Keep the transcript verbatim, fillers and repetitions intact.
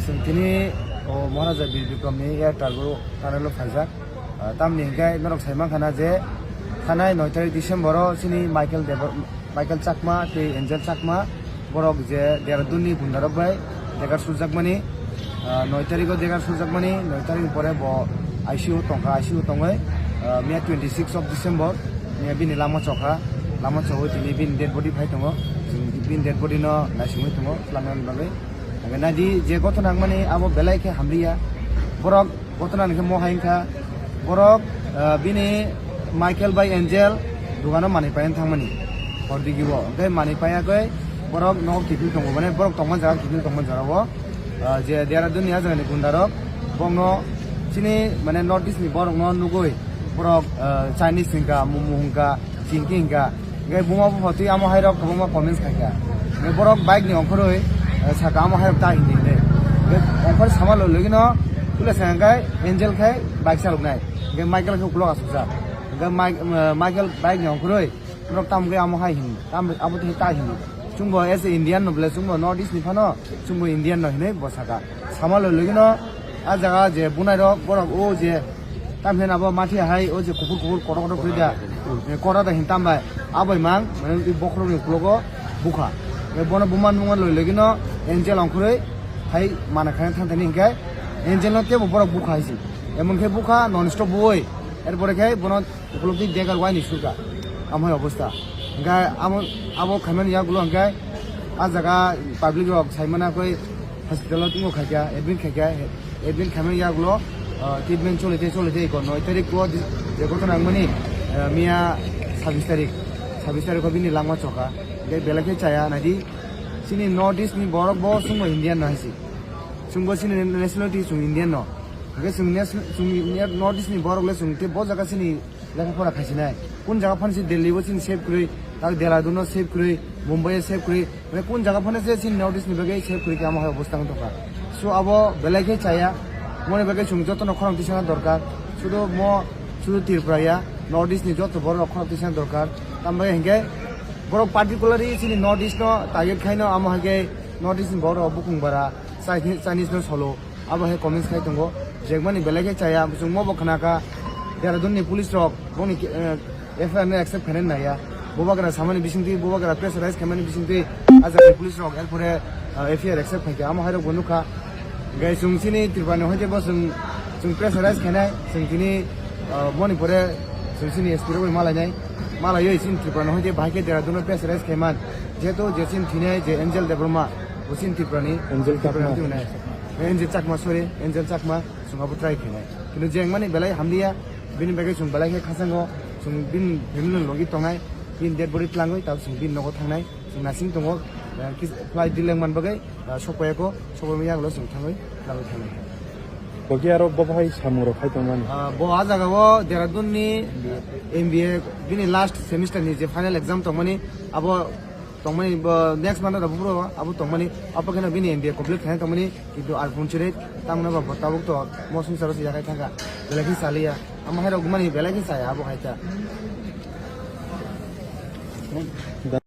Chwng tini o Maharaja Bir Bikramni air cargo tunnel-o phaijak. Ah, tamni hwnkhe norok sai mankha na je thanai noi tarik December-o chini Michael Debor-, Michael Chakma tei Angel Chakma borok je Dehradun-ni gundarok bai degar surjakmani, ah, noi tarik-o degar surjakmani, noi tarik pore bo I C U tongkha, I C U tongwi, ah, miya twenty six of December, miya bini lama chokha, lama chogwi tini bini dead body phai tongo, chwng bini dead body-no naisingwi tongo, twlangnani bagwi. Hingke naidi je gotona wngmani abo belai khe hamliya. Borok gotona hingke mo hai wngkha. Borok, ah, bini Michael bai Angel dogano manwi paina thangmani. Hordigi o. Hingke manwi paiya khe borok nogo kiphil tongo. Mane borok tongma jaga kiphil tongma jaga o. Ah, je Dehradun ni ah jagani gunda rok. Bongno chini mane North East ni borok no nugui. Borok, ah, Chinese hingka, Momo hingka, Chini hingka, hingke buma bupha twi amo hai rok kwbangma comments khaikha. Hingke borok bike ni ongkhorwi, eh, saka amo hai rok ta hindi hindi. Hingke ongkhor sama loi logino, pula sengkha Angel khai bike saluknai. Hingke Michael khe ukulok asukjak. Hingke Mike-, eh, Michael bike ni ongkhorwi, borok tamo khe amo hai hindi. Tam abo twi ta hindi. Chwngbo as a Indian no bole, chwngbo North East ni phano, chwngbo Indian no hinwi bo saka. Sama loi logino, ah jaga je bunai rok, borok o je, tam hino abo mathi hai, o je kuphur kuphur kotor kotor khri da. Eh, kotor da hin tam bai. Abai mang, mane i bokhorok ni ukulogo bukha. Eh, bono buma nungo loi logino, Angel ongkhorwi, hai mana khana thang thani hingke, Angel no tebo borok bukha hai si. Emon khe bukha, non stop bui. Erpore khe bono Ukulok twi degar waini surka, amo hai obostha. Hingke amo, abo khaimani yagulo hingke ah jaga public rok saimana koi hospital o tungo khaikha, admit khaikha, admit khaimani yagulo, ah, treatment choli tei choli tei ko noi tarik o di-, je gotona wngmani, ah, miya sabis tarik, sabis tarik o bini langma choka. Hingke belai khe chaya naidi, chini North East ni borok bo chwngbo Indian no hai si. Chwngbo chini nationality chwng Indian no. Hingke chwng nation-, chwng North East ni borok le chwng tei bo jaga chini lekha pora khaisinai. Kun jaga phano se Delhi bo chini save kwrwi, tak Dehradun no save kwrwi, Mumbai o save kwrwi. Mane kun jaga phano se chini North East ni bagwi save kwrwi khe amo hai obostha wng tongkha. So abo belai khe chaya. Moni bagwi chwng jotono khorang tisana dorkar. Sudu mo, sudu Tripura ya, North East ni joto borok khorang tisana dorkar. Tambai hingke borok particularly chini North East no target khaino amo hai khe North East ni borok bukung bara, Chinese, Chinese no solo. Abo hai comments khai tongo, jekmani belai khe chaya, chwng mo bo khna kha, Dehradun ni police rok boni, eh, F I R no accept khainani naiya, bubagra samani bisingtwi, bubagra pressurize khaimani bisingtwi, ah jagani police rok, erpore, eh, F I R accept khaikha, amo hai rok bo nukha. Hingke chwng chini Tripura ni hoite bo chwng, chwng pressurize khainai, chwng tini, eh, boni pore chwng chini S P rok bai malainai, malaiwi chini Tripura ni hoite bahai khe Dehradun no pressurize khaiman, jehetu je chini thinai je Angel Debbarma, bo chini Tripura ni, Angel Tripura ni Chakma. Twi hwnai. Angel Chakma, sorry, Angel Chakma, chwng abo try khainai. Kintu jengmani belai hamliya, bini bagwi chwng belai khe khachango, chwng bini family ni logi tongnai, bini dead body tlangwi, tabuk chwng bini nogo thangnai, chwng nasing tongo, eh, kis-, flight delay wngmani bagwi, eh, sokpaiya kho, sokpaima yagulo chwng thangwi, tlangwi thangnai. Bogi aro bo bahai samung rok khai tongmani. Ah, bo ah jaga o Dehradun ni M B A, bini last semester ni je final exam tongmani, abo tongmani, bo next month abo phuru abo tongmani, abo kheno bini M B A complete khaina tongmani, kintu ar punchire tamno ba bo tabuk to mo sungsaro se yakai thangkha, belai khe chaliya, amo hai rok mani belai khe chaya abo hai ta.